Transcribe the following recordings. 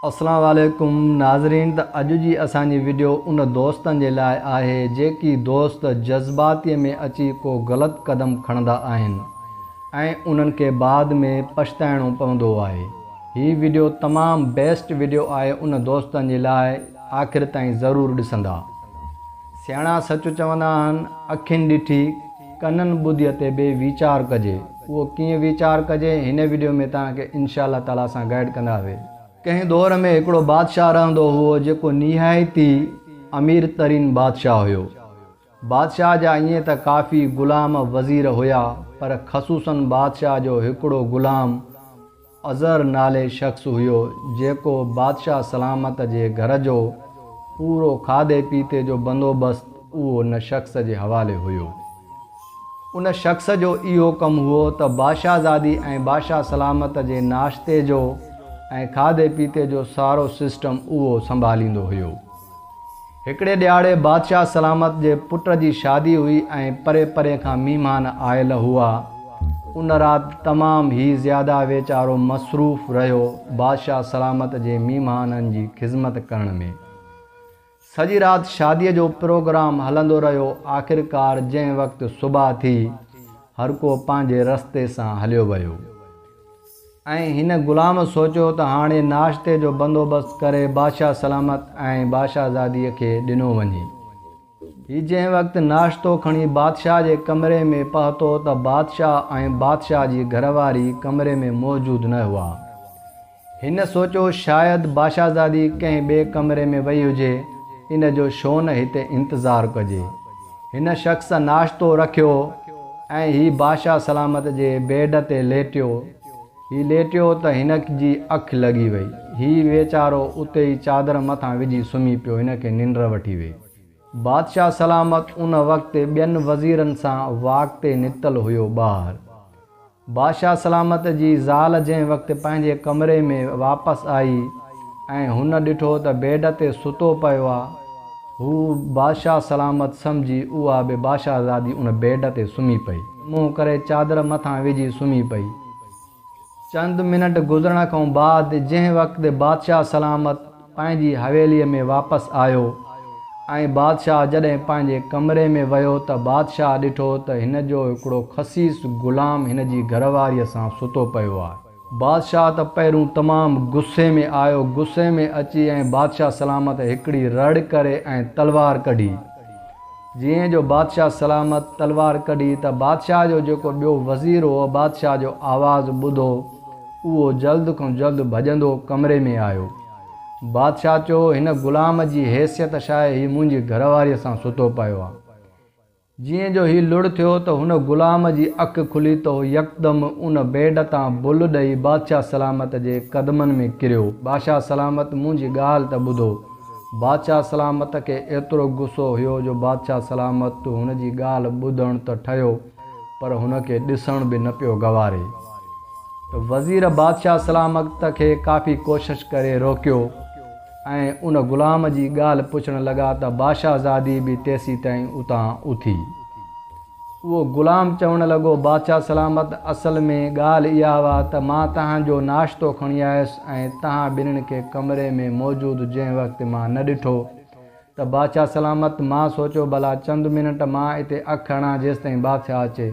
اسلام عليڪم ناظرين ته اڄ جي اسان جي وڊيو ان دوستن جي لاء آهي جيڪي دوست جذباتي ۾ اچي ڪو غلط قدم کڻندا آهن ۽ انهن کي بعد ۾ پڇتائڻو پوندو آهي هي وڊيو تمام بيسٽ وڊيو آهي ان دوستن جي لاء آخر تائين ضرور ڏسندا. سياڻا سچ چوندا آهن اکين ڏٺي ڪنن ٻڌي تي به ويچار ڪجي اهو ڪيئن ويچار ڪجي هن وڊيو ۾ توهان کي انشاء الله تعالي اسان گائيڊ ڪنداسي. ڪنهن دور ۾ هڪڙو بادشاهه رهندو هئو جيڪو نهايت ئي امير ترين بادشاهه هيو. بادشاهه جا ائين ته ڪافي غلام وزير هيا پر خصوصاً بادشاهه جو هڪڙو غلام اظهر نالي شخص هيو جيڪو بادشاهه سلامت جي گهر جو پورو کاڌي پيتي جو بندوبست اهو ان شخص جي حوالي هيو. ان شخص جو اهو ڪم هئو ته بادشاهزادي ۽ بادشاهه سلامت جي ناشتي جو ۽ کاڌي پيتي جو سارو سسٽم اهو سنڀاليندو هيو. هڪڙي ڏهاڙي بادشاهه سلامت جي پٽ جي شادي هئي ۽ پري پري کان مهمان آيل هئا. ان رات تمام هي زياده ويچارو مصروف رهيو بادشاهه سلامت جي مهمانن جي خذمت ڪرڻ ۾. سڄي رات شاديء جو پروگرام هلندو رهيو آخرڪار جنهن وقت صبح ٿي هرڪو پنهنجي رستي سان هليو ويو. ۽ هن غلام سوچيو ته هاڻي ناشتي جو بندوبست ڪري بادشاهه سلامت ۽ بادشاهزاديء کي ڏنو وڃي. هي جنهن وقت ناشتو کڻي بادشاهه جي ڪمري ۾ پهتو ته بادشاهه ۽ بادشاهه جي گهرواري ڪمري ۾ موجود نه هئا. هن سوچيو شايد بادشاهزادي ڪنهن ٻئي ڪمري ۾ وئي هجي، ان جو ڇو نه هتي انتظار ڪجي. هن شخص ناشتو رکيو ۽ هي بادشاهه سلامت جي بيڊ تي ليٽيو. هي ليٽيو ته هن جي اک لڳي وئي. هي ويچارو اتي ئي چادر مٿان وجهي سمهي پيو هن کي ننڊ وٺي وئي. بادشاهه سلامت ان وقت ٻين وزيرن سان واڪ تي نڪتل هيو ٻاهر. بادشاهه سلامت جي زال جنهن وقت پنهنجي ڪمري ۾ واپس آئي ۽ هن ڏٺو ته بيڊ تي ستو پيو آ، هو بادشاهه سلامت سمجهي اها به بادشاهزادي ان بيڊ تي سمهي پئي. منهن ڪري چادر مٿان وجهي سمهي پئي. چند منٽ گذرڻ کان بعد جنهن وقت بادشاهه سلامت پنهنجي حويليء ۾ واپس آيو ۽ بادشاهه جڏهن پنهنجي ڪمري ۾ ويو ته بادشاهه ڏٺو ته هن جو هڪڙو خسيس غلام هن جي گهرواريء سان ستو پيو آهي. بادشاهه ته پهريون تمام غصي ۾ آيو، غصي ۾ اچي ۽ بادشاهه سلامت هڪڙي رڙ ڪري ۽ تلوار ڪڍي. جيئن جو بادشاهه سلامت تلوار ڪڍي ته بادشاهه جو جيڪو ٻيو وزير هو بادشاهه جو آواز ٻڌو اهو جلد کان جلد ڀڄندو ڪمري ۾ آيو. بادشاهه چيو، هن غلام جي حيثيت ڇا آهي، هي منهنجي گهرواريء سان ستو پيو آهي. جيئن جو هي لڙ ٿيو ته هن غلام جي اک کلي ته هو يڪدم ان بيڊ تان بل ڏئي بادشاهه سلامت جي قدمن ۾ ڪريو. بادشاهه سلامت منهنجي ڳالهه ته ٻڌو. بادشاهه سلامت کي ايترو غصو هيو جو بادشاهه سلامت هن جي ڳالهه ٻڌڻ ته ٺهيو پر هن کي ڏسڻ به نه پيو گواري. ته وزير بادشاهه سلامت کي ڪافي ڪوشش ڪري روڪيو ۽ ان غلام جي ڳالهه پڇڻ لڳا ته بادشاهزادي به تيسيتائين اتان اٿي. اهو غلام چوڻ لڳو بادشاهه سلامت اصل ۾ ڳالهه اها هئا ته مان تهان جو ناشتو کڻي آيس ۽ تهان ٻنهين کي ڪمري ۾ موجود جنهن وقت مان نه ڏٺو ته بادشاهه سلامت مان سوچيو ڀلا چند منٽ مان اتي اک هڻان جيستائين بادشاهه اچي.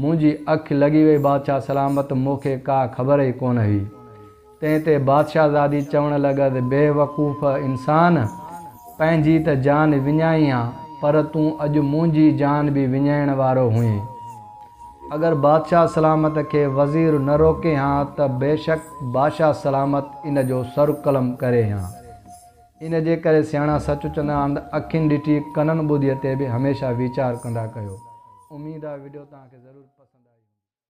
منهنجي اک لڳي وئي بادشاهه سلامت مون کي ڪا خبر ئي ڪونه هئي. تنهن تي بادشاهزادي چوڻ لڳس بي وقوف انسان! پنهنجي ته جان وڃائين ها، پر تون اڄ منهنجي جان به وڃائڻ وارو هئين. اگر بادشاهه سلامت کي وزير نه روڪي ها ته بيشڪ بادشاهه سلامت ان جو سر قلم ڪري ها. ان جي ڪري سياڻا سچ چوندا آهن ته اکين ڏٺي ڪنن ٻڌي تي به هميشه ويچار ڪندا ڪيو. اميد آ وڊيو توهان کي ضرور پسند.